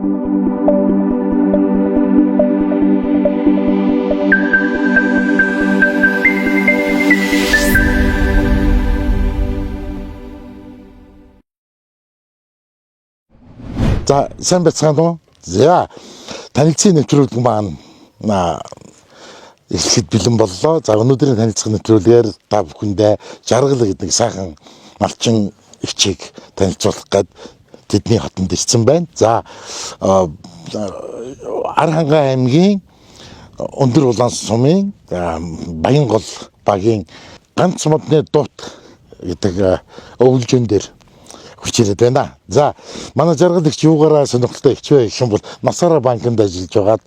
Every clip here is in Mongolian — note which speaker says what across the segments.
Speaker 1: За, сайн байцгаана уу? За, танилцын нэвтрүүлэг маань эхлэхэд бэлэн боллоо. За, өнөөдрийн танилцах нэвтрүүлгээр та бүхэндээ Жаргал гэдэг нэг сайхан малчин эгчийг танилцуулах гээд тэдний хотонд ирсэн байна. За, Архангай аймгийн Өндөр Улаан сумын Баянгол багийн ганц модны дуут гэдэг өвлжөн дээр хүрч ирээд байна. За, манай Жаргал эгч юугаараа сонирхолтой эгч вэ гэх юм бол Насара банкнд ажиллаж байгаад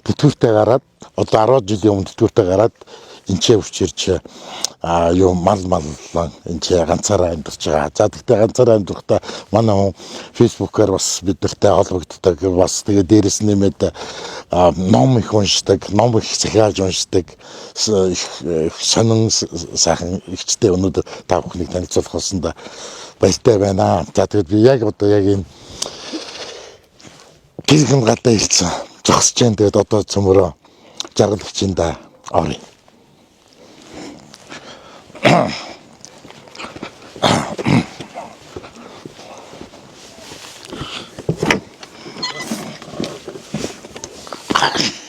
Speaker 1: тэтгэвртэй гараад одоо 10 жилийн өмнө тэтгэвртэй гараад энэ ч хүрч ирж юу мал маллан энэ ч ганцаараа амьдарч байгаа. За, тэгтээ ганцаараа амьдрахдаа манай хүн Facebook-аар бас бид нартай холбогддог. Бас тэгээ дээрэс нэмээд ном их уншдаг, ном их захиалж уншдаг. Их сонин сайхан эгчтэй өнөөдөр та бүхнийг танилцуулах болсон да баяртай байна. За, тэгээд би яг одоо яг энэ гэрхэн гадаа ирсэн. Зогсож जैन. Тэгээд одоо цөмөрөө Жаргал эгчиндээ оръё.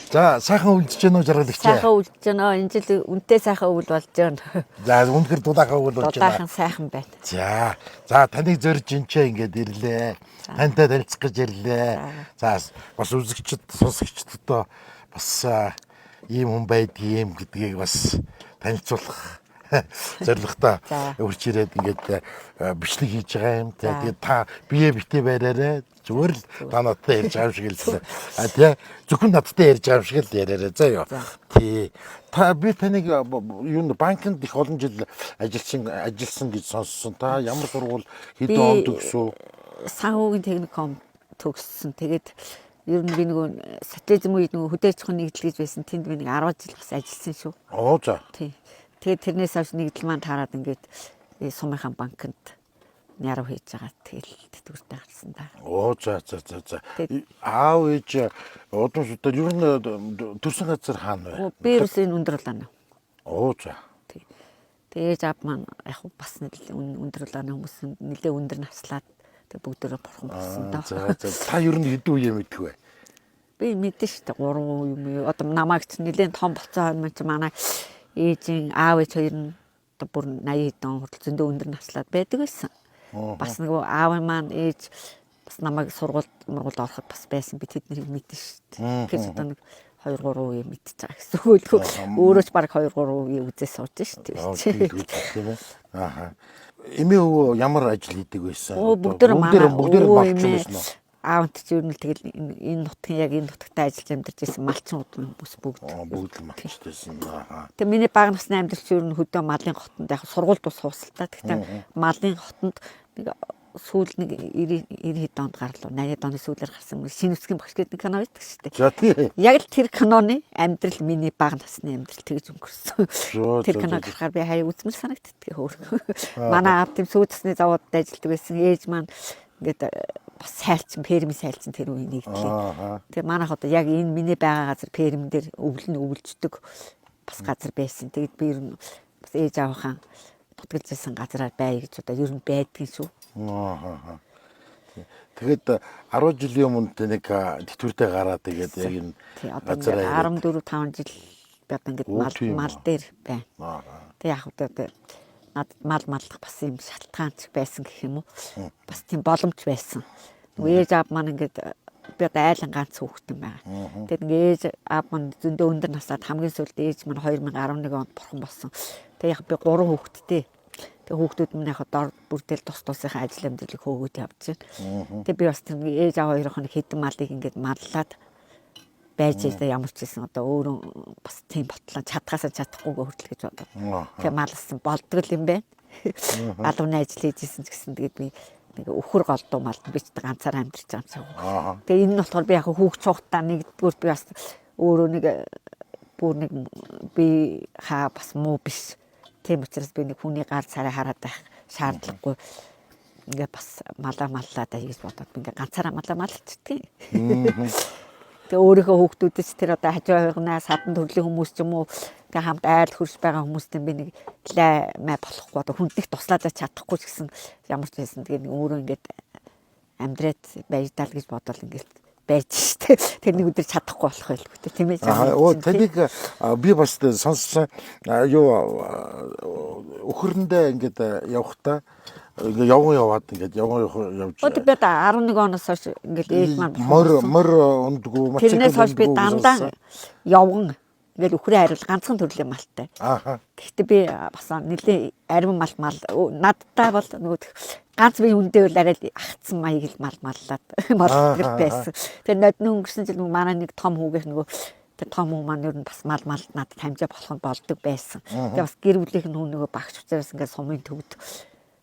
Speaker 1: За, сайхан өвлөж гэнэ үү, Жаргал эгч?
Speaker 2: Сайхан өвлөж гэнэ. Энэ жил үнтэй сайхан өвөл болж байна.
Speaker 1: За, үнэхээр дулаахан өвөл болж байна.
Speaker 2: Дулаахан сайхан байна.
Speaker 1: За, за, таныг зорж энэ ч ингээд ирлээ. Тантай танилцах гэж ирлээ. За, бас үзэгчд, сонсогчдод бас ийм хүн байдгийм гэдгийг бас танилцуулах зорилготой үрч ирээд ингээд бичлэг хийж байгаа юм. Тэгээд та бие битээ бариарай. Зүгээр л та надтай ярьж байгаа юм шиг л. А тий, зөвхөн надтай ярьж байгаа юм шиг л яриарай. За юу. Тий. Та би таныг юу банкнд их олон жил ажилласан гэж сонссон. Та ямар сургууль, хэдэн он төгсөв?
Speaker 2: Санхүүгийн техникум төгссөн. Тэгээд ер нь би нөгөө социализм үед нөгөө хөдөө аж ахуйн нэгдэл гэж байсан. Тэнд би нэг 10 жил бас ажилласан шүү.
Speaker 1: Оо за.
Speaker 2: Тий. Тэгээд тэрнээс хойш нэгдэл маань таарад ингээд сумынхаа банкнд нярав хийж байгаа. Тэгэл тэтгэвртэй гарсан да.
Speaker 1: Оо за за за за. Аав ээж удам шүтэр ер нь төрсэн газар хаана вэ?
Speaker 2: Би ерөөс энэ Өндөр Улаан.
Speaker 1: Оо за.
Speaker 2: Тий. Тэгээд ээж аав маань яг бас Өндөр Улааны хүмүүс нэлээ өндөр наслаад тэг бүгдөө бурхан болсон доо.
Speaker 1: За за. Та ер нь хэдэн үе мэдэх вэ?
Speaker 2: Би мэдэн шүү дээ 3 юм уу. Одоо намайг ч нэлээд том болцсон хойно чи манай ээжийн аав ээж хоёр нь одоо бүр 80 хэдэн он хүртэл зөндөө өндөр наслаад байдаг байсан. Бас нөгөө аав маань ээж бас намайг сургуульд мургуулд ороход бас байсан. Би тэднийг мэдэн шүү дээ. Тэгэхээр одоо нэг 2 3 үе мэдчихэж байгаа гэсэн үг л өөрөө ч баг 2 3 үе үзээ сууж шүү дээ.
Speaker 1: Тийм ээ. Ааха. Эмээ өвөө ямар ажил хийдэг байсан?
Speaker 2: Бүгдээр
Speaker 1: манай бүгдээр малчин байсан уу?
Speaker 2: Аавт ч ер нь тэгэл энэ нутгийн яг энэ нутагт ажиллаж амьдарч байсан малчин хүмүүс бүгд.
Speaker 1: Бүгд л малчтай байсан. Аа.
Speaker 2: Тэгээ миний бага насны амьдрал чи ер нь хөдөө малын хотонд яг сургуульд бас суусалта. Тэгтээ малын хотонд нэг сүүл нэг 90 90 хэд онд гарлаа. 80-ад оны сүүлээр гарсан Шинэ үсгийн багш гэдэг нэг кино байдаг шүү дээ.
Speaker 1: За тий.
Speaker 2: Яг л тэр киноны амьдрал миний бага насны амьдрал тэгж өнгөрсөн. Тэр киног харахаар би хаяа үзмэл санагддаг хөөр. Манай аав тийм сүү цасны завуудад ажилладаг байсан. Ээж маань ингээд бас сайлцсан, фермийн сайлцсан тэр үеийн нэгдлээ. Тэгээ манайх одоо яг энэ миний байгаа газар ферм дээр өвлөн өвлждөг бас газар байсан. Тэгээд би ер нь бас ээж аавынхаа дутгалж байсан газараар бай гэж одоо ер нь байдгийн шүү.
Speaker 1: Аа. Тэгээд 10 жилийн өмнө нэг тэтгэвртэй гараад тэгээд яг энэ
Speaker 2: газараа 14 5 жил би одоо ингээд мал дээр байна. Тэгээд яг одоо надад мал маллах бас юм шалтгаан ч байсан гэх юм уу. Бас тийм боломж байсан. Нөгөө ээж аав маань ингээд би одоо айлан ганц хүүхдэн байгаа. Тэгээд ингээд ээж аав маань зөндөө өндөр насаад хамгийн сүүлд ээж маань 2011 онд бурхан болсон. Тэгээд яг би 3 хүүхэдтэй. Тэгээд хүүхдүүд минь яг дор бүрдэл тус тусынхаа ажил амьдралыг хөөгөөд явж байна. Тэгээд би бас тэр ээж аав хоёрын хэдэн малыг ингээд маллаад байж одоо ямар ч байсан одоо өөрөө бас тийм ботлоо чадхаасаа чадахгүйгээ хүртэл гэж бодоод. Тэгээ малсан болдгол юм байна. Алууны ажил хийжсэн ч гэсэн тэгээд би нэг өхөр голдуу малд би ч ганцаараа амьдарч байгаа юм шиг. Тэгээ энэ нь болохоор би яг хүүхд цугтаа нэгдүгээр би бас өөрөө нэг бүр нэг би хаа бас муу биш. Тийм учраас би нэг хүний гар царай хараад байх шаардлагагүй. Ингээ бас малаа маллаа даа гэж бодоод би ингээ ганцаараа малаа малчдаг. Тэгээ өөрийнхөө хүүхдүүдээс тэр одоо хажуу хоёрнаа садан төрлийн хүмүүс ч юм уу тэгээ хамт айл хөрс байгаа хүмүүстэй би нэг лай май болохгүй одоо хүндэх туслаад чадахгүй ч гэсэн ямар ч байсан тэгээ нэг өөрөө ингээд амьдраад байж даа л гэж бодоод ингээд байж штэ. Тэр нэг өдөр чадахгүй болох байлгүй тэ, тийм ээ.
Speaker 1: Аа, оо таныг би бас сонссон юу өхөрөндөө ингээд явхдаа ингээд явган яваад ингээд явган явж.
Speaker 2: Одоо би одоо 11 оноос хойш ингээд ээж маань
Speaker 1: морь ундгүй, мотоцикл.
Speaker 2: Тэрнээс хойш би дандаа явган ингээд өхрөө хариул ганцхан төрлийн малтай.
Speaker 1: Ааха.
Speaker 2: Гэхдээ би бас нэлээ ариун мал надтай бол нөгөө ганц би үндэ бол арай л ахцсан маяг л мал маллаад малдаг байсан. Тэр нодны өнгөрсөн жил манай нэг том хүүгийнх нөгөө тэр том хүү маань ер нь бас мал надад хамжаа болох нь болдог байсан. Тэгээ бас гэр бүлийнх нь хүн нөгөө багш учраас ингээд сумын төвд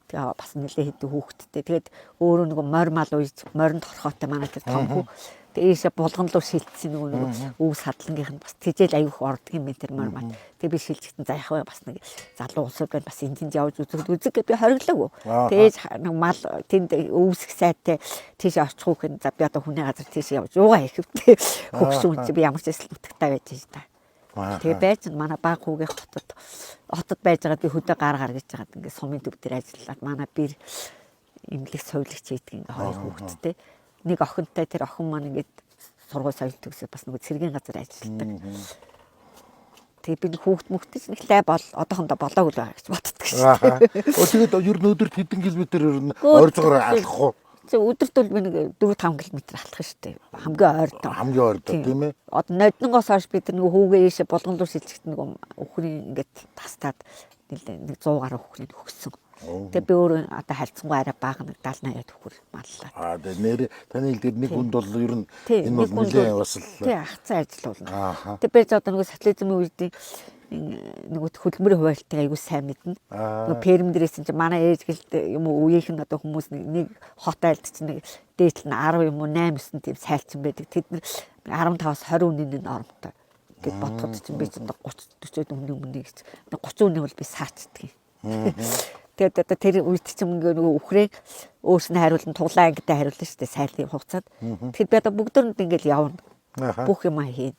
Speaker 2: тэгээ бас нэлээ хэдэн хүүхэдтэй. Тэгээд өөрөө нөгөө морь мал уйж моринд хорхоотой манай тэр том хүү. Тэгээ ийшээ булган руу шилжсэн нөгөө өв садлангийнх нь бас тэжээл аягүй ордог юм байна тэр морь мал. Тэгээ би шилжихдээ за яах вэ бас нэг залуу улсууд байна бас энэ тэнд явж үзэг гэж би хориглоогүй. Тэгээ ээж нэг мал тэнд өвсөх сайтай тийш очих уу гэн за би одоо хүний газар тийш явж юугаа хийх вэ? Хөгшүүн чи би ямар ч эсэл нутагтай байж та. Тэгээ байж манай баг хүүгийнх хотод байж байгаад би хөдөө гар гар гэж байгаад ингээд сумын төв дээр ажиллаад манай бэр эмнэлэг сувилагч хийдэг ингээд хоёр хүүхэдтэй. Нэг охинтой тэр охин маань ингээд сургууль соёл төгсөөд бас нөгөө цэргийн газар ажилладаг. Тэгээ би хүүхд мөхдөж нэг лай бол одоохондоо болоогүй л байгаа гэж боддог шүү
Speaker 1: дээ. Өө тэгээд ер нь өдөрт хэдэн километр ер нь ойрцоогоор алхах уу?
Speaker 2: Тэг өдөрт бол би нэг 4-5 км алхах шүү дээ. Хамгийн ойрдоо.
Speaker 1: Хамгийн ойрдоо тийм ээ.
Speaker 2: Одоо ноднонгоос хойш би тэр нөгөө хүүгээ ийшээ булган руу шилжихэд нөгөө өхрийн ингээд тастаад нэг 100 гаруй өхрийг өгсөн. Тэгээ би өөрөө одоо харьцангуй арай бага нэг 70 80 төхөр маллаа.
Speaker 1: Аа тэгээ нэр таны хэлдгээр нэг хүнд бол ер нь энэ бол нэлээд бас л
Speaker 2: тий ахцсан ажил болно. Тэгээ би ч одоо нөгөө социализмын үед нөгөө хөдөлмөрийн хуваалтыг аягүй сайн мэднэ. Нөгөө ферм дээрээс чинь манай ээж гэлт юм уу үеийнх нь одоо хүмүүс нэг хот айлд чинь нэг дээдл нь 10 юм уу 8 9 тийм сайлчин байдаг. Тэд нар 15-аас 20 үнийн нормтой гэд бодоход чинь би ч одоо 30 40 үнийн өмнө гэж 30 үнийн бол би саачдаг юм. Тэгээд одоо тэр үед чинь ингээ нөгөө үхрээ өөрснөө хариулан туглаа ангидаа хариулна шүү дээ сайлын хугацаанд. Тэгэхэд би одоо бүгдөрөнд ингээл явна. Бүх юм хийн.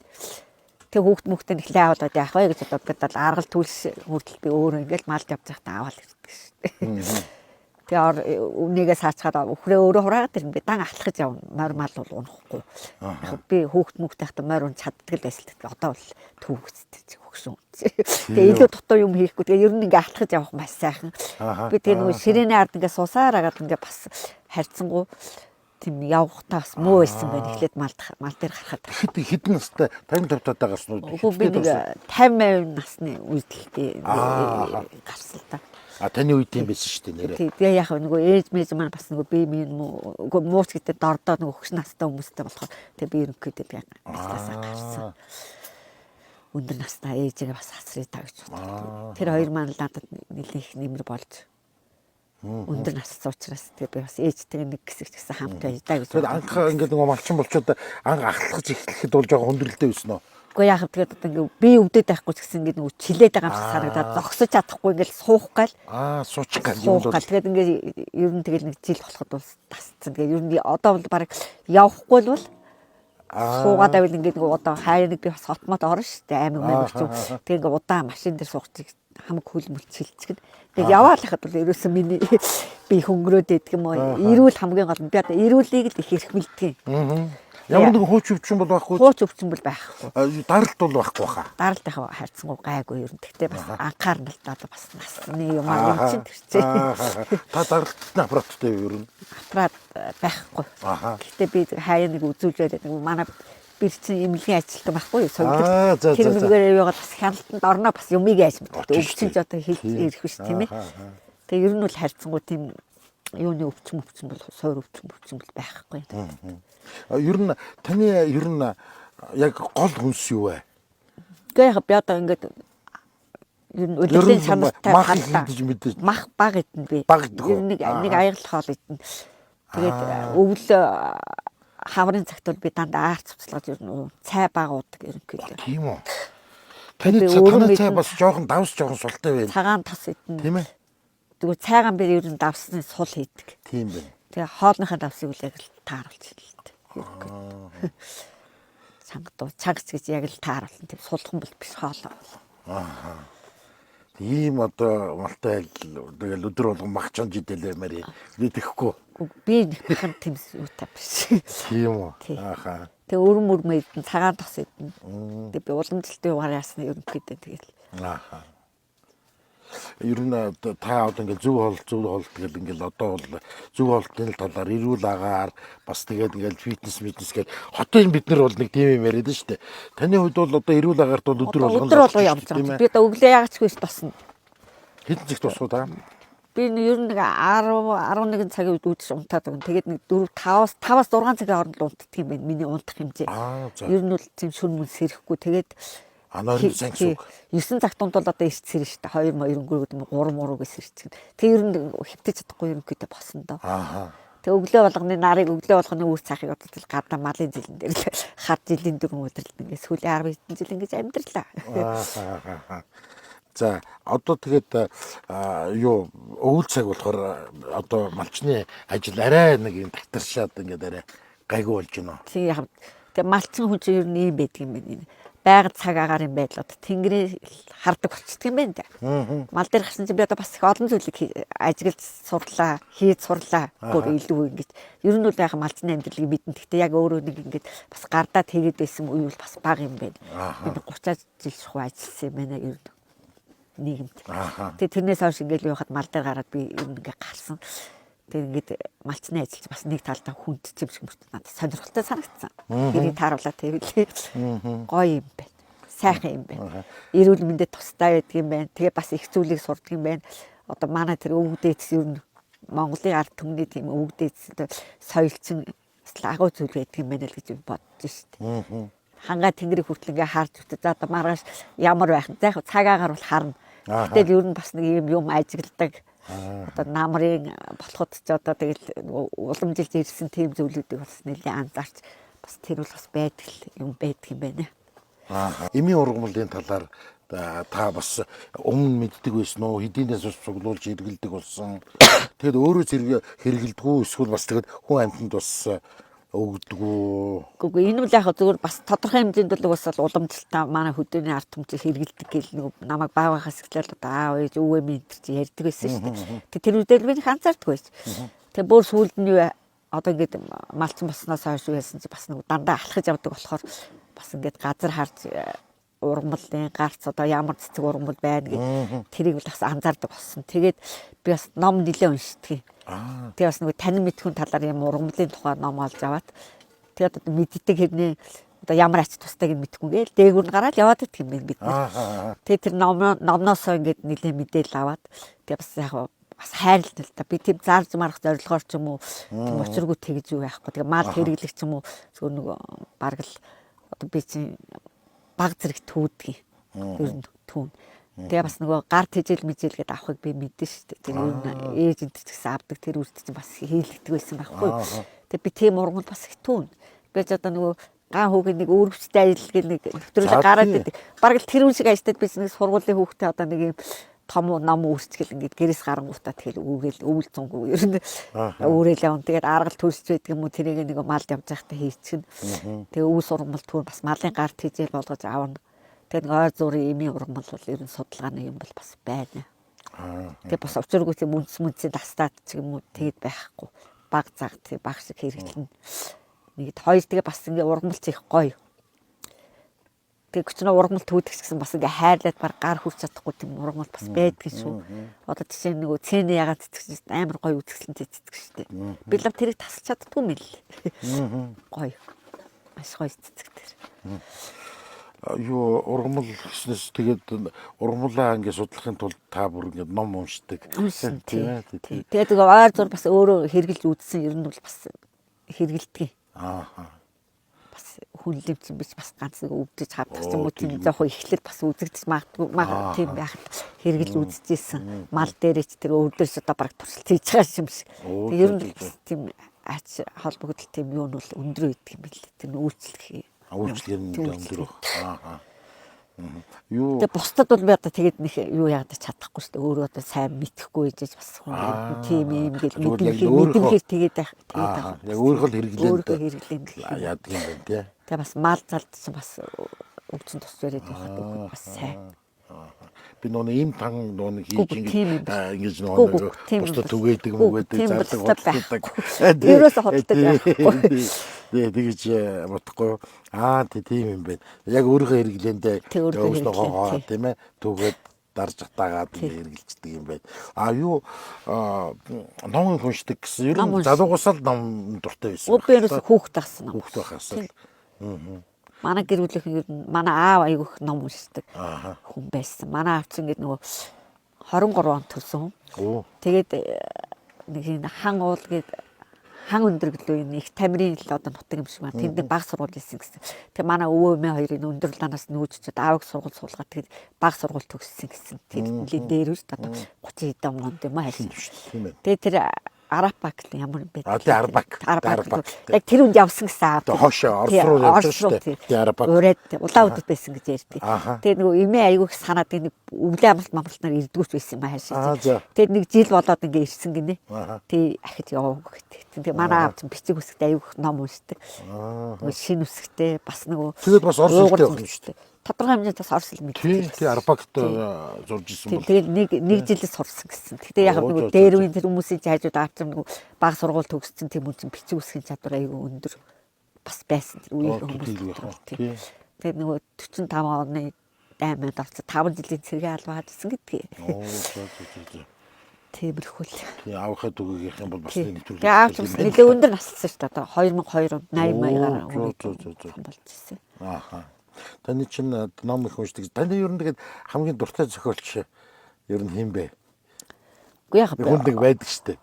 Speaker 2: Тэг хүүхд мөхтэй нэхлээ аваад яах вэ гэж бодоод бол аргал түлш хүртэл би өөрөө ингээл малд явж байхдаа аваад ирдэг шүү дээ. Тэгээ үнийгээ саачгаад үхрээ өөрөө хураагаад ирнэ. Би дан алхаж явна. Морь мал бол унахгүй. Яг би хүүхд мөхтэй байхдаа морь ун чаддаг л байсан. Одоо бол төвөгцтэй хөгшин. Тэгээ илүү дутуу юм хийхгүй. Тэгээ ер нь ингээ алхаж явах маш сайхан. Би тэгээ нөгөө ширээний ард ингээ суусаар агаад ингээ бас харьцангуй тийм явгатаа бас муу байсан байна. Эхлээд мал дээр гарахад.
Speaker 1: Хэдэн настай 55 таа гарсан уу?
Speaker 2: Үгүй би нэг 50 насны үед л би гарсан л та.
Speaker 1: А таны үед юм байсан шүү дээ нэрээ.
Speaker 2: Тий, тэгээ яг нөгөө ээж мэж маань бас нөгөө би минь үгүй мууч гэдэг дордоо нөгөө хөгш настай хүмүүстэй болохоор тэгээ би ерөнхийдөө би ажилласаа гарсан. Өндөр настай ээжигээ бас хасрыг та гэж боддог. Тэр хоёр маань л надад нэлээд их нэмэр болж өндөр настай учраас тэгээ би бас ээжтэйгээ нэг хэсэг ч гэсэн хамт байж даа гэж.
Speaker 1: Тэгэхээр анх ингээд нөгөө малчин болчоод анх ахлах эхлэхэд бол жоохон хүндрэлтэй байсан уу?
Speaker 2: Үгүй яах вэ тэгээд одоо ингээ би өвдөд байхгүй ч гэсэн ингээ нөгөө чилээд байгаа юм шиг санагдаад зогсож чадахгүй ингээл суух гал.
Speaker 1: Суучих гал
Speaker 2: юм бол. Тэгээд ингээ ер нь тэгэл нэг жил болоход бол тасцсан. Тэгээд ер нь одоо бол баг явахгүй л бол суугаад байвал ингээ нөгөө одоо хайр нэг би бас хотмод орно шүү дээ аймаг маймаг ч юм. Тэгээд ингээ удаан машин дээр суух чиг хамаг хөл мөл чилчгэн. Тэгээд яваал хахад бол ерөөсөн миний би хөнгөрөөд идэх юм уу. Эрүүл хамгийн гол нь би одоо эрүүлийг л их эрхмэлдэг юм.
Speaker 1: Ямар нэгэн хууч өвчин бол байхгүй.
Speaker 2: Хууч өвчин бол байхгүй.
Speaker 1: Даралт бол байхгүй хаа.
Speaker 2: Даралт яг харьцангуй гайгүй ер нь. Гэхдээ бас анхаарна л да бас насны юм аа юм чинь тэр чинь.
Speaker 1: Та даралтны аппараттай юу ер нь?
Speaker 2: Аппарат байхгүй. Гэхдээ би хаяа нэг үзүүлж байдаг. Манай бэр чинь эмнэлгийн ажилтан байхгүй юу?
Speaker 1: Соёлог.
Speaker 2: Тэр мөргөөр яваад бас хяналтанд орно бас юмыг яаж мэддэг. Өвчин ч одоо хэлж ирэх биш тийм ээ. Тэгээ ер нь бол харьцангуй тийм юуны өвчин бол суур өвчин бол байхгүй.
Speaker 1: Ер нь таны ер нь яг гол хүнс юу вэ?
Speaker 2: Гэхдээ яг би одоо ингээд ер нь үлдэн чанартай
Speaker 1: мах идэж мэдээж.
Speaker 2: Мах баг идэнэ би.
Speaker 1: Баг идэх.
Speaker 2: Ер нь нэг аягалах хоол идэнэ. Тэгээд өвөл хаврын цагт бол би дандаа аарц цуцлаж ер нь цай баг уудаг ерөнхийдөө.
Speaker 1: Тийм үү. Таны цай бас жоохон давс жоохон султай байна.
Speaker 2: Цагаан тос идэнэ.
Speaker 1: Тийм ээ.
Speaker 2: Зүгээр цайгаан би ер нь давсны сул хийдэг.
Speaker 1: Тийм байна.
Speaker 2: Тэгээ хоолныхаа давсыг үл яг л тааруулж хэлдэг. Чанга чангач гэж яг л тааруулна. Тийм сулхан бол биш хоолоо.
Speaker 1: Аа. Ийм одоо малтай тэгэл өдөр болгон мах чонж идэлээ мари. Би тэхгүй.
Speaker 2: Би нэг бахан тийм юутай биш.
Speaker 1: Тийм үү. Ааха.
Speaker 2: Тэгээ өрөм өрмө идэн, цагаан тос идэн. Тэгээ би уламжлалтын югаар ясна ерөнхийдөө тэгэл.
Speaker 1: Ааха. Ер нь та одоо ингээл зөв хоолт гэл ингээл одоо бол зөв хоолтын талаар эрүүл агаар бас тэгээд ингээл фитнес митнес гэл хотын бид нар бол нэг тийм юм яриад шүү дээ. Таны хувьд бол одоо эрүүл агаарт бол өдөр болгон
Speaker 2: өдөр болгон явж байгаа. Би одоо өглөө яагаад ч үгүй тосно.
Speaker 1: Хэдэн цагт тусах уу та?
Speaker 2: Би ер нь нэг 10 11 цагийн үед үүдэж унтаад өгнө. Тэгээд нэг 4 5-аас 6 цагийн хооронд л унтдаг юм байна. Миний унтах хэмжээ. Ер нь бол тийм шүн мөн сэрэхгүй. Тэгээд
Speaker 1: Анаар сайн гэсэн үг.
Speaker 2: 9 цаг дунд бол одоо ирч сэрнэ шүү дээ. 2 2 өнгөрөөд 3 3 гэж сэрчих. Тэг ер нь хэвтэж чадахгүй ерөнхийдөө босон доо.
Speaker 1: Аа.
Speaker 2: Тэг өглөө болгоны нарыг өглөө болгоны үр цаахыг одоо тэл гадаа малын зэлэн дээр л хар жилийн дөрвөн өдрөл ингээд сүүлийн 10 хэдэн жил ингэж амьдралаа.
Speaker 1: Аа. За одоо тэгээд юу өвөл цаг болохоор одоо малчны ажил арай нэг юм татаршаад ингээд арай гайгүй болж байна.
Speaker 2: Тийм яг тэг малчин хүн чинь ер нь ийм байдаг юм байна. Байгаль цаг агаарын байдал одоо тэнгэрийг хардаг болчдөг юм байна да. Мал дээр гарсан чинь би одоо бас их олон зүйлийг ажиглаж сурлаа, хийж сурлаа. Бүр илүү ингэж. Ер нь бол яг малчны амьдралыг мэднэ. Гэхдээ яг өөрөө нэг ингэж бас гардаад тэгээд байсан үе бол бас бага юм байна. Би 30 жил шахуу ажилласан юм байна ер нь нийгэмд. Тэгээ тэрнээс хойш ингээл явахад мал дээр гараад би ер нь ингээ гарсан. Тэгээ ингээд малчны ажиллаж бас нэг талдаа хүнд юм шиг мөрт надад сонирхолтой санагдсан. Тэрийг тааруулаад тавилээ. Гоё юм байна. Сайхан юм байна. Эрүүл мэндэд тустай байдаг юм байна. Тэгээ бас их зүйлийг сурдаг юм байна. Одоо манай тэр өвгдээц ер нь Монголын ард түмний тийм өвгдээц соёлчин бас агуу зүйл байдаг юм байна л гэж бодож шít. Хангаа тэнгэрийг хүртэл ингээ харж үтэ. За одоо маргааш ямар байх нь. За яг цаг агаар бол харна. Гэтэл ер нь бас нэг юм юм ажигладаг. Одоо намрын болоход ч одоо тэгэл уламжилж ирсэн тийм зүйлүүдийг бас нэлээд анзаарч бас тэр бол бас байдаг юм байдаг юм байна.
Speaker 1: Аа. Эмийн ургамлын талаар та бас өмнө мэддэг байсан уу? Хэдийнээс ус цуглуулж хэрэгэлдэг болсон. Тэгэд өөрөө зэрэг хэрэгэлдэггүй эсвэл бас тэгэд хүн амьтанд бас өгдөггүй.
Speaker 2: Үгүй энэ үл яг зүгээр бас тодорхой хэмжээнд бол угсаал уламжлалтаа манай хөдөөний ард түмэн хэрэгэлдэг гэл нэг намайг баавахаас эхлээл одоо аав ээж өвөө минь энэ чи ярьдаг байсан шүү дээ. Тэг тэр үедээ л би их анзаардаггүй байсан. Тэг бүр сүүлд нь юу одоо ингээд малчин болсноос хойш юу яасан чи бас нэг дандаа алхаж явдаг болохоор бас ингээд газар харж ургамлын гарц одоо ямар цэцэг ургамал байна гэх тэрийг бол бас анзаардаг болсон. Тэгээд би бас ном нэлээ уншдаг. Тэгээ бас нөгөө танин мэдхүн талаар юм ургамлын тухай ном олж аваад тэгээд одоо мэддэг хэрнээ одоо ямар ач тустай гэж мэдхгүй гээл дээгүүр нь гараад яваад идэх юм байна бид нар. Тэгээд тэр номноосоо ингээд нэлээ мэдээлэл аваад тэгээд бас яг бас хайрлаа л та. Би тийм зарж марах зорилгоор ч юм уу тийм учиргүй тэгж юу яахгүй. Тэгээ мал хэрэглэх ч юм уу зүгээр нөгөө бараг л одоо би чинь баг зэрэг түүдэг. Ер нь түүн. Тэгээ бас нөгөө гар тэжээл мэжээл гэдээ авахыг би мэдэн шүү дээ. Тэр ер нь ээж энэ ч гэсэн авдаг тэр үрт чинь бас хийлэгдэг байсан байхгүй. Тэгээ би тийм ургамал бас их түүн. Би ч одоо нөгөө ган хүүгийн нэг үүргэвчтэй ажил гэл нэг нэвтрүүлэг гараад идэг. Бараг л тэр үн шиг ажилтад би нэг сургуулийн хүүхдээ одоо нэг юм том ном үүсчихэл ингээд гэрээс гарангуутаа тэгэл үүгээл өвөл зунгүй ер нь өөрөөл явна. Тэгээд аргал төрсч байдаг юм уу тэрийг нэг малд явж байхдаа хийчихнэ. Тэгээ өвс ургамал түүн бас малын гар тэжээл болгож авна. Тэгээд нэг ой зуурын эмийн ургамал бол ер нь судалгааны юм бол бас байна. Тэгээ бас учиргүй тийм үнс мүнсийн дастаад ч юм уу тэгэд байхгүй. Баг заг тийм баг шиг хэрэглэнэ. Нэгд хоёр тэгээ бас ингээ ургамалч их гоё. Тэгээ өчнөө ургамал түүдэг ч гэсэн бас ингээ хайрлаад баг гар хүрч чадахгүй тийм ургамал бас байдаг шүү. Одоо жишээ нь нөгөө цэний ягаан цэцэг амар гоё үзэсгэлэнтэй цэцэг шүү дээ. Би л тэрийг тасалж чаддгүй юм л. Гоё. Маш гоё цэцэг тэр.
Speaker 1: Юу ургамал гэснээс тэгээд ургамлаа ингээ судлахын тулд та бүр ингээ ном уншдаг.
Speaker 2: Тийм. Тэгээд нөгөө ойр зур бас өөрөө хэрэгжилж үзсэн ер нь бол бас хэрэгэлдэг.
Speaker 1: Аа.
Speaker 2: Бас хүнлэмчин биш бас ганц нэг өвдөж хавдах юм уу тийм жоохон эхлэл бас үзэгдэж магадгүй тийм байхад хэрэгэл үзэжсэн. Мал дээрээ ч тэр өвдөж одоо бараг туршилт хийж байгаа юм шиг. Тэг ер нь бас тийм ач холбогдол тийм юу нь бол өндөр байдаг юм билээ. Тэр үйлчлэх
Speaker 1: үйлчлэг нь өндөр. Аа. Юу
Speaker 2: Тэгээ бусдад бол би одоо тэгээд нэг юу яагаад чадахгүй шүү дээ. Өөрөө одоо сайн мэдэхгүй ээжэж бас хүн тийм юм гэл мэдэмхээр тэгээд байх тэгээд
Speaker 1: байх. Яг өөрийнхөө хэрэглээнд
Speaker 2: өөрийнхөө хэрэглээнд
Speaker 1: яадаг юм байна тий.
Speaker 2: Тэгээ бас мал залд чинь бас өвчин тус бариад байхад өгөхөд бас сайн.
Speaker 1: Би нөгөө ийм тан нөгөө хийж ингэж нөгөө бусдад түгээдэг мүгээдэг зардаг худалдаг.
Speaker 2: Ерөөсө худалдаг байхгүй.
Speaker 1: Тэгээ тэгэж бодохгүй. Аа тийм юм байна. Яг өөрийнхөө хэрэглээндээ өвснөгөө тийм ээ түгээд дарж атаагаад хэрэгжилдэг юм байна. А юу ном уншдаг гэсэн. Ер нь залуугаас л ном дуртай байсан.
Speaker 2: Би ерөөсө хүүхэд ахсан ном.
Speaker 1: Хүүхэд байхаас л.
Speaker 2: Манай гэр бүлийнхэн ер нь манай аав айгүйх ном уншдаг хүн байсан. Манай аав чинь ингээд нөгөө 23 он төрсөн хүн. Тэгээд нэг энэ хан уул гээд хан өндөр гэлөө энэ их тамирын л одоо нутаг юм шиг байна. Тэнд нэг баг сургууль хийсэн гэсэн. Тэгээ манай өвөө эмээ хоёрын өндөр ланаас нүүж чад аавыг сургууль суулгаад тэгээд баг сургууль төгссөн гэсэн. Тэр нэлийн дээр үст одоо 30 хэдэн онд юм аа хайсан. Тэгээд тэр Арапак л ямар юм бэ?
Speaker 1: А тий Арбак.
Speaker 2: Арбак. Яг тэр үнд явсан гэсэн аав.
Speaker 1: Хойш Орос руу явж шүү дээ. Тий Арбак.
Speaker 2: Ураад улаан үдэд байсан гэж ярьдаг. Тэгээд нөгөө эмээ айгүйх санаад нэг өвлөө амралт мамралтнаар ирдгүүч байсан юм аа хаашаа. Тэгээд нэг жил болоод ингээ ирсэн гинэ. Тий ахиж яваагүй гэдэг. Тэгээд манай аав чинь бичиг үсгт айгүйх ном уншдаг. Нөгөө шин үсгтэй бас нөгөө
Speaker 1: Тэгээд бас орос хэлтэй байх юм шүү дээ.
Speaker 2: Тодорхой хэмжээнд бас орос хэл
Speaker 1: мэддэг. Тий, Арбакт зурж исэн бол.
Speaker 2: Тэгээд нэг жилээс сурсан гэсэн. Гэтэ яг нөгөө дээр үеийн тэр хүмүүсийн хажууд аав чинь нөгөө баг сургууль төгссөн тийм хүн чинь бичиг үсгийн чадвар айгүй өндөр бас байсан тэр үеийн хүмүүс дотор. Тэгээд нөгөө 45 оны дайманд орсон 5 жилийн цэргийн албаа хийсэн гэдгийг. Тиймэрхүү л.
Speaker 1: Тий, аавынхаа түгээгийнх юм бол бас нэг төрлийн.
Speaker 2: Тэгээ аав чинь нэлээ өндөр насалсан шүү дээ. Одоо 2002 онд 80 маягаар болж ирсэн.
Speaker 1: Ааха. Таны чинь ном их уншдаг. Таны ер нь тэгээд хамгийн дуртай зохиолч ер нь хэн бэ?
Speaker 2: Үгүй яг
Speaker 1: хүн нэг байдаг шүү дээ.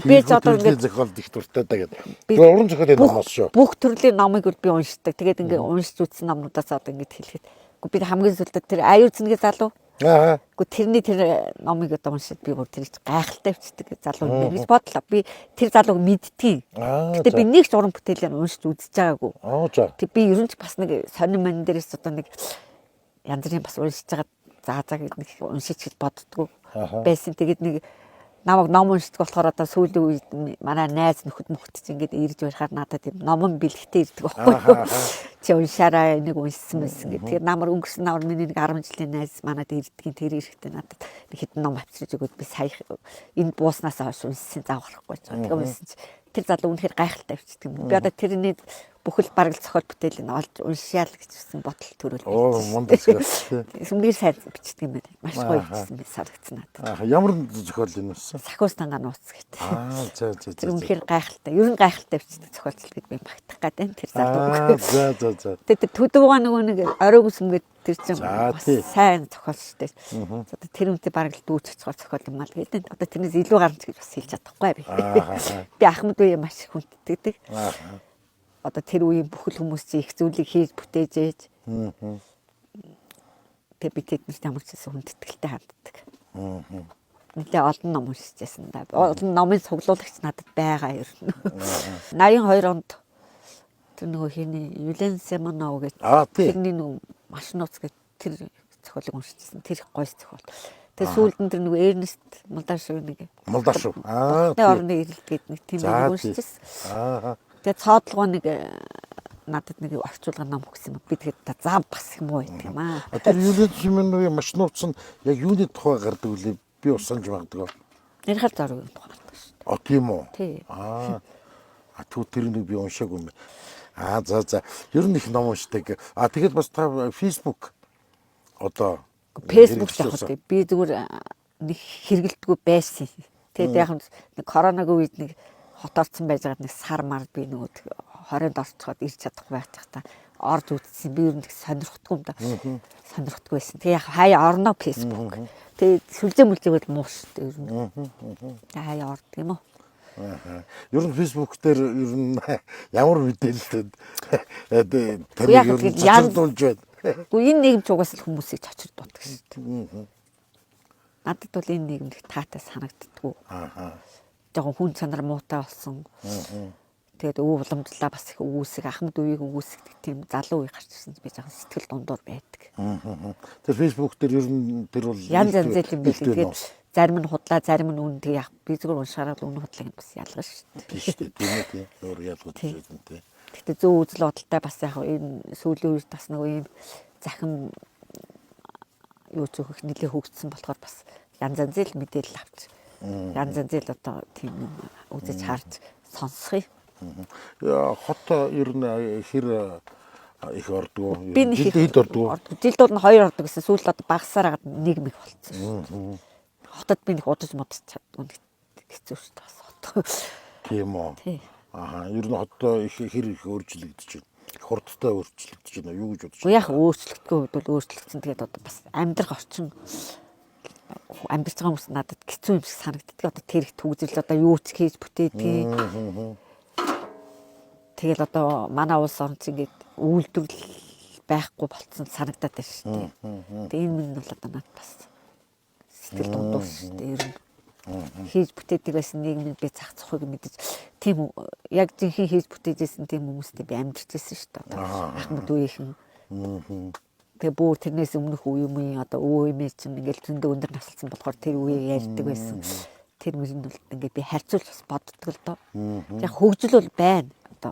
Speaker 2: Би ч одоо
Speaker 1: ингээд зохиолд их дуртай даа гэдэг. Тэр уран зохиолын номоос шүү.
Speaker 2: Бүх төрлийн номыг би уншдаг. Тэгээд ингээд уншиж үзсэн номнуудаас одоо ингээд хэлэхэд. Үгүй би хамгийн сүүлдээ тэр аюул зэнгээ залуу.
Speaker 1: Аа.
Speaker 2: Үгүй тэрний тэр номыг одоо уншид би бүр тэр чинь гайхалтай бичдэг залуу юм гэж бодлоо. Би тэр залууг мэдтгий. Гэтэ би нэг ч уран бүтээлээр уншиж үзэж байгаагүй.
Speaker 1: Аа за.
Speaker 2: Тэг би ер нь ч бас нэг сонин ман дээрээс одоо нэг янз бүрийн бас уншиж байгаа заа заа гэдэг нэг уншиж гэж боддгоо байсан. Тэгээд нэг намайг ном уншдаг болохоор одоо сүүлийн үед манай найз нөхөд мөхөд чинь ингээд ирж барихаар надад тийм номон бэлгтэй ирдэг байхгүй юу. Чи уншаарай энийг уншсан байсан гэх. Тэгэхээр намар өнгөрсөн намар миний нэг 10 жилийн найз манад ирдгийн тэр ирэхдээ надад нэг хэдэн ном авчирч өгөөд би сая энд бууснаас хойш уншсан зав гарахгүй ч. Тэгээ уншсан чи тэр залуу үнэхээр гайхалтай бичдэг юм. Би одоо тэрний бүхэл бараг л зохиол бүтээлийг олж уншъя л гэж бодол төрөл.
Speaker 1: Оо мундаг зохиол.
Speaker 2: Сүмгээр сайн бичдэг юм байна. Маш гоё бичсэн би санагдсан надад.
Speaker 1: Аа ямар зохиол энэ вэ?
Speaker 2: Сахиус тангаа нууц гэдэг.
Speaker 1: Аа за за за.
Speaker 2: Тэр үнэхээр гайхалтай. Ер нь гайхалтай бичдэг зохиолч л гэд би магтах гээд байна тэр залуу.
Speaker 1: Аа за за за.
Speaker 2: Тэр төдөвгөө нөгөө нэг оройг сүмгээд тэр чинь бас сайн зохиол шүү дээ. Одоо тэр үнтэй бараг л дүүч очихоор зохиол юм аа л гэдэг. Одоо тэрнээс илүү гарна ч гэж бас хэлж чадахгүй би. Би Ахмад үе маш их хүндэтгдэг. Одоо тэр үеийн бүхэл хүмүүс чинь их зүйлийг хийж бүтээжээж. Тэгээ би тэднэрт ямар ч гэсэн хүндэтгэлтэй ханддаг. Нэлээ олон ном уншижсэн да. Олон номын цуглуулагч надад байгаа ер нь. 82 онд тэр нөгөө хиний Юлен Семенов гэж тэрний нөгөө маш нууц гэж тэр зохиолыг уншижсэн. Тэр их гоё зохиол. Тэгээ сүүлд нь тэр нөгөө Эрнест Молдашев нэг
Speaker 1: Молдашев.
Speaker 2: Аа. Тэр орны эрэлт гэдэг нэг тийм нэг уншижсэн.
Speaker 1: Аа.
Speaker 2: Тэгээ цоодлогоо нэг надад нэг орчуулгын ном өгсөн юм. Би тэгээд зав бас юм уу гэдэг юм аа.
Speaker 1: Тэр Юлен Семеновын маш нууц нь яг юуны тухай гардаг үлээ би бас санаж магадгүй.
Speaker 2: Нэрхэл зургийн тухай гардаг шүү дээ.
Speaker 1: А тийм үү?
Speaker 2: Тий.
Speaker 1: Аа. А тэр нэг би уншаагүй юм. Аа за за. Ер нь их ном уншдаг. А тэгэхэд бас та Facebook одоо
Speaker 2: Facebook яг үү би зүгээр нэг хэрэгэлдэггүй байсан. Тэгээд яг нэг коронагийн үед нэг хот орсон байж байгаад нэг сар мар би нөгөө 20-нд орцоход ирж чадахгүй байх та орж үзсэн. Би ер нь сонирхдаггүй юм да. Сонирхдаггүй байсан. Тэгээ яг хаяа орно Facebook. Тэгээ сүлжээ мүлжээг бол муу шүү дээ ер нь. Тэгээ хаяа ордог юм уу?
Speaker 1: Ер нь Facebook дээр ер нь ямар мэдээлэлтэй таныг ер нь цочирдуулж байна.
Speaker 2: Гэхдээ энэ нийгэм ч угаасаа л хүмүүсийг цочирдуулдаг шүү дээ. Надад бол энэ нийгэм их таатай санагддаггүй. Жоохон хүн чанар муутай болсон. Тэгээд өв уламжлалаа бас их өгөөсөг, ахмад үеийг өгөөсгдөг тийм залуу үе гарч ирсэн би жоохон сэтгэл дундуур байдаг.
Speaker 1: Тэр Facebook дээр ер нь тэр бол
Speaker 2: янз янз юм байл. Тэгээд зарим нь худлаа, зарим нь үнэн. Тэгээ яг би зүгээр уншихаараа л үнэн худлааг нь бас ялгана шүү дээ.
Speaker 1: Тийм шүү дээ. Тийм ээ тийм. Өөр ялгаж байна тийм.
Speaker 2: Гэтэ зөв үзэл бодолтой бас яг энэ сүүлийн үед бас нөгөө ийм захин юу зөөхөх нэлээ хөгжсөн болохоор бас янз янзын л мэдээлэл авч янз янзын л одоо тийм юм үзэж харж сонсох юм.
Speaker 1: Хот ер нь хэр их ордгоо?
Speaker 2: Би нэг
Speaker 1: Жилд хэд ордгоо?
Speaker 2: Жилд бол нь 2 ордог гэсэн сүүлд одоо багасаар хагаад нэг мэг болцсон шүү дээ. Хотод би нэг удаж модаж чаддгүй нэг хэцүү шүү дээ бас хот.
Speaker 1: Тийм үү.
Speaker 2: Тий.
Speaker 1: Аха, ер нь хотод их хэр их өөрчлөгдөж байна. Их хурдтай өөрчлөгдөж байна. Юу гэж бодож
Speaker 2: Уу яг өөрчлөгдгөө хувьд бол өөрчлөгдсөн. Тэгээд одоо бас амьдрах орчин амьдарч байгаа хүмүүс надад хэцүү юм шиг санагддаг. Одоо тэр их төгзрөл одоо юу ч хийж бүтээдгийг. Тэгэл одоо манай улс орн чинь ингээд үйлдвэрлэл байхгүй болцсон санагдаад байна шүү дээ. Тэгээ энэ минь бол одоо надад бас сэтгэл дундуур шүү дээ. Ер нь хийж бүтээдэг байсан нийгмийг би зах зохыг мэдэж тийм яг жинхэнэ хийж бүтээжсэн тийм хүмүүстэй би амьдарч байсан шүү дээ. Одоо ахмад үеийнхэн. Тэгээ бүр тэрнээс өмнөх үе юм одоо өвөө эмээ чинь ингээл зөндөө өндөр насалсан болохоор тэр үеийг ярьдаг байсан. Тэр мөрөнд бол ингээд би харьцуулж бас боддог л доо. Яг хөгжил бол байна. Одоо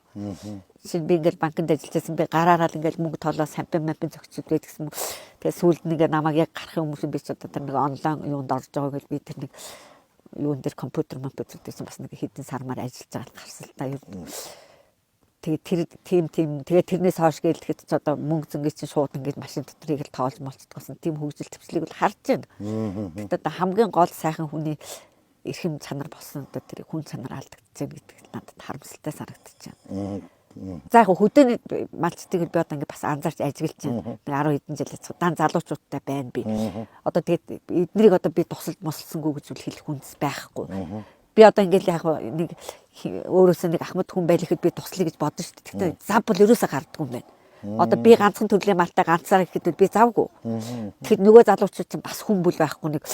Speaker 2: жишээ нь би ингээл банкнд ажиллаж байсан, би гараараа л ингээл мөнгө тоолоо сампин мампин зөгчдөг байсан. Тэгээ сүүлд нэг намайг яг гарахын өмнө би ч одоо тэр нэг онлайн юунд орж байгаа гэж би тэр нэг юун дээр компьютер компьютер гэсэн бас нэг хэдэн сармаар ажиллаж байгаа л гарсан л та ер нь. Тэгээ тэр тийм тийм тэгээ тэрнээс хойш гэлтэхэд ч одоо мөнгө зөнгийн чинь шууд ингээд машин дотрыг л тоолж молцдгоосон тийм хөгжил төвчлийг бол харж байна. Гэхдээ одоо хамгийн гол сайхан хүний эрхэм чанар болсон одоо тэр хүн чанар алдагдчихэв гэдэг надад харамсалтай санагдчихэв. За яг хөдөөний малчдыг би одоо ингээд бас анзаарч ажиглаж байна. Нэг 10 хэдэн жил ажиллах дан залуучуудтай байна би. Одоо тэгээд эднэрийг одоо би тусалд мосолсонгүй гэж үл хэлэх хүнс байхгүй. Би одоо ингээд яг нэг өөрөөсөө нэг ахмад хүн байлэхэд би туслая гэж бодно шүү дээ. Гэхдээ зав бол ерөөсөө гардаггүй юм байна. Одоо би ганцхан төрлийн малтай ганцаараа гэхэд би завгүй. Тэгэхээр нөгөө залуучууд чинь бас хүн бүл байхгүй нэг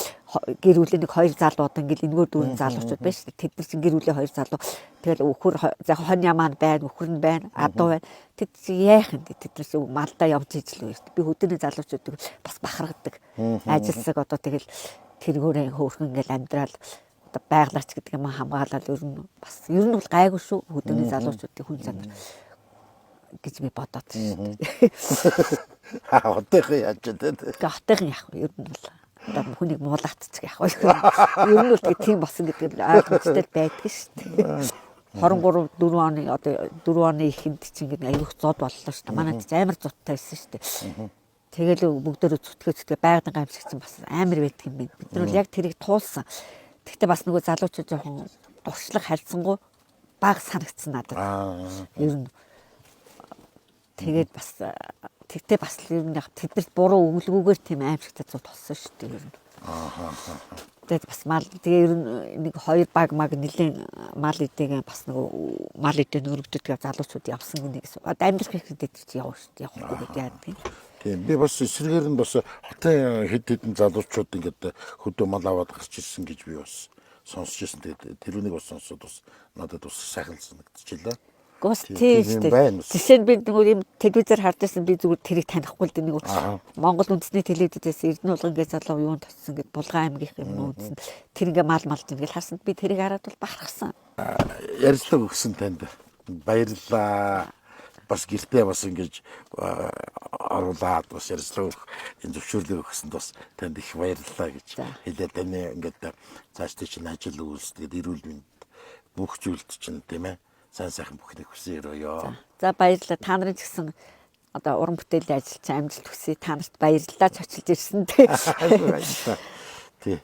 Speaker 2: гэр бүлийн нэг хоёр залуу одоо ингээл энэгээр дүүрэн залуучууд байна шүү дээ. Тэд нар чинь гэр бүлийн хоёр залуу. Тэгэл өхөр за хонь ямаа байна, өхөр нь байна, адуу байна. Тэд чи яах юм бэ? Тэд нар чинь малдаа явж ижил үү шүү дээ. Би хөдөөний залуучуудыг бас бахархдаг. Ажилсаг одоо тэгэл тэргүүрээ хөөрхөн ингээл амьдрал одоо байглаач гэдэг юм хамгаалал ер нь бас ер нь бол гайгүй шүү. Хөдөөний залуучуудын хүн чанар гэж би бодоод шүү дээ.
Speaker 1: Хотынхан яаж вэ?
Speaker 2: Тэгээ хотынхан яах вэ? Ер нь бол одоо хүнийг муулаатчих яах вэ? Ер нь бол тэгээ тийм болсон гэдэг нь ойлгомжтой байдаг шүү дээ. 23 4 оны одоо 4 оны эхэнд чинь ингээд аягүй зод боллоо шүү дээ. Манайд ч амар зодтой байсан шүү дээ. Тэгэл бүгдөө зүтгээ зүтгээ байгалийн гамшиг чинь бас амар байдаг юм байна. Бид нар бол яг тэрийг туулсан. Гэхдээ бас нөгөө залуучууд жоохон дуршлаг харьцангуй баг санагдсан надад. Ер нь тэгээд бас тэгтээ бас л ер нь яг тэднэрт буруу өгөлгүүгээр тийм аимшигтай зуд болсон шүү дээ ер нь. Тэгээд бас мал тэгээ ер нь нэг хоёр баг маг нэлээд мал идэгээ бас нөгөө мал идэ нөрөгдөд залуучууд явсан гинэ гэсэн. Одоо амьдрах хэрэгтэй чи явна шүү дээ. Явахгүй гэдэг яадаг юм.
Speaker 1: Тийм. Би бас эсрэгээр нь бас хотын хэд хэдэн залуучууд ингээд хөдөө мал аваад гарч ирсэн гэж би бас сонсч ирсэн. Тэгээд тэрүүнийг бас сонсоод бас надад бас сайхан санагдчихлаа.
Speaker 2: Гос тийм шүү дээ. Жишээ нь би нөгөө юм телевизээр харж байсан би зүгээр тэрийг танихгүй л дээ нөгөө Монгол үндэсний телевизээс Эрдэнэ улган гэж залуу юунд очсон гэд Булган аймгийнх юм үндэсэн. Тэр ингээ мал малж ингээл харсанд би тэрийг хараад бол бахархсан.
Speaker 1: Ярилцлага өгсөн танд баярлалаа. Бас гэртээ бас ингэж оруулаад бас ярилцлага өгөх энэ зөвшөөрлийг өгсөнд бас танд их баярлалаа гэж хэлээ. Таны ингээд цаашдаа чинь ажил үйлс тэгээд эрүүл мэнд бүх зүйлд чинь тийм ээ сайн сайхан бүхнийг хүсэн өрөөё.
Speaker 2: За баярлалаа. Та нарын ч гэсэн одоо уран бүтээлийн ажил чинь амжилт хүсье. Та нарт баярлалаа чочилж ирсэн.
Speaker 1: Баярлалаа. Тий.